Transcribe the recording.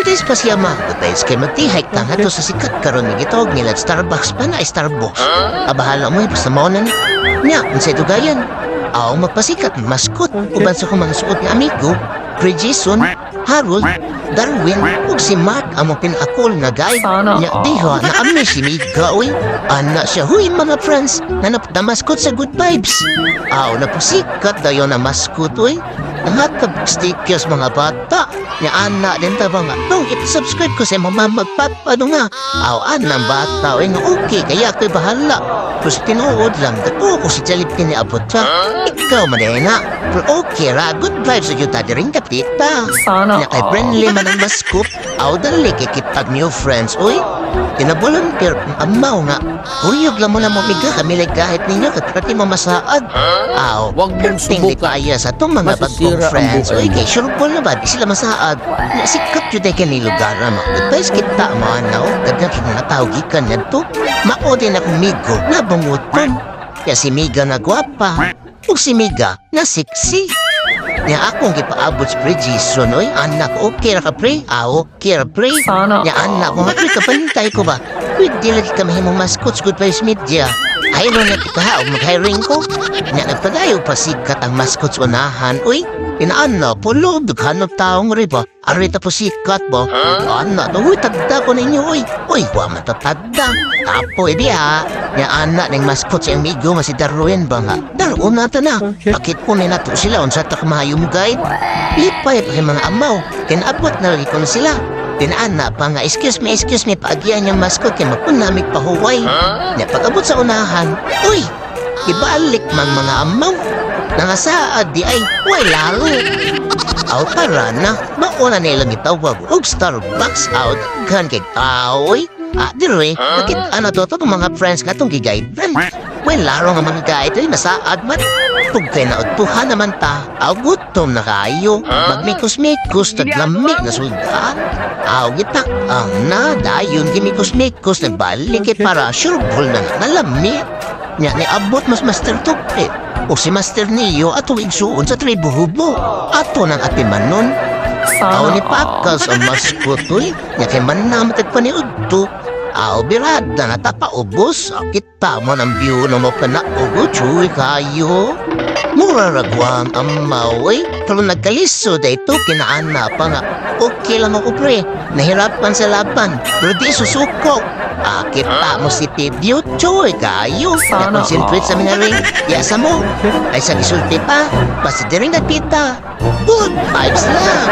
3 days pa siya ma. Good vibes kay magtihike ta nga to sa sikat karon nga gitawag nila Starbucks pa na ay Starbucks. Abahala mo eh, basta mao na ni. Nya, unsay dugayan? Aw magpasikat mascot uban sa akong mga suot nga amigo, Pre Jason, Harold, Darwin, ug si Mark among pinaka-cool nga guide. Sana Nya all. Diha na ami si Miga uy. Ana siya, huy mga friends, na napadamascot sa Good Vibes. Aw napasikat dayon na mascot uy. Nangatag stickers mga bata. Nya ana din ta ba nga. Dong, ipasubscribe ko sa mama magpapano nga. Aw anang bata uy nga okay kaya ako'y bahala. Pero sa tinuod lang, dako ko si Jollibee ni abot siya. Ikaw man din na. Pero okay ra, good vibes sa yuta rin kapita. Sana Nya kay all. Friendly man ang mascot, aw dali kay kitag new friends, uy. Kinavolunteer ang amaw nga. Huyog lang mo na momiga kami like kahit ninyo kat mo masaad. Aw, Wag mong perting subukan. lipaya sa itong mga bagong Masisira ang friends. buhay Uy, mo. kay sure po na ba, di sila masaad. Nya sikat yun ay kani lugar na mga good vibes kita mo na oh. Daghan kay mga tao gikan ngadto. Mao din akong migo na bunguton. Kaya si Miga na gwapa, ug si Miga na sexy. Nya akong gipaabot sa Pre Jason, oy, anak, okay ra ka pre? Ah, okay ra pre. Sana Nya anak ko nga pre, kabantay ko ba? Pwede lagi ka mahimong mascot sa Good Vibes Media. Hire na kita ha, og mag-hiring ko. Nya nagpadayo pasikat ang mascot sa unahan, uy. Inaan na, pulo, daghan og taong riba. Ari ta po sikat ba? Ana, uy, tagda ko ninyo, uy. Uy, wa man ta tagda. Tapo, edi ha. Nya ana ning mascot si amigo nga si Darwin ba nga. Darwin na ta na. Bakit po ni nato sila unsa ta kamahayong guide? Lipay pa kay mga amaw. Kinaabot na lagi ko na sila. Tinaan na pa nga, excuse me, paagyan niyang mascot kay mapunamig pahuway. Nya pag-abot sa unahan, uy, ibalik man mga amaw. Nangasaad di ay, way lalo. Aw tara na, mauna nilang itawag og Starbucks out gan kay tao oy. Ah, dire, bakit ano to to mga friends nga tong giguide? Well, laro nga mga guide ay nasaad man. Pugkay na udtuhan naman ta, aw gutom na kayo. Magmikos-mikos, taglamig na sudan. Aw gitak ang na dayon gimikos-mikos nagbalik eh para sure ball na nalami. Nya ni abot mas Master Tupe. O si Master Neo ato igsuon sa tribo hubo. Ato nang atimanon. Aw Sana ni all. Pakas ang mascot uy. Nya kay man na matagpaniudto. Aw birada na tapaubos. Aw, kita mo ng view na mo pa na ugo chuy kayo. Mura ragwang amaw eh. Pero nagkalisod ay ito kinaana pa nga. Okay lang ako pre. Nahirapan sa laban. Pero di susuko. Ah, kita mo si Tibio, choy kayo. Sana Na-concentrate sa all. mga ring. Yasa mo. Ay sa gisulti pa. Basta diring nagpita. Good vibes lang.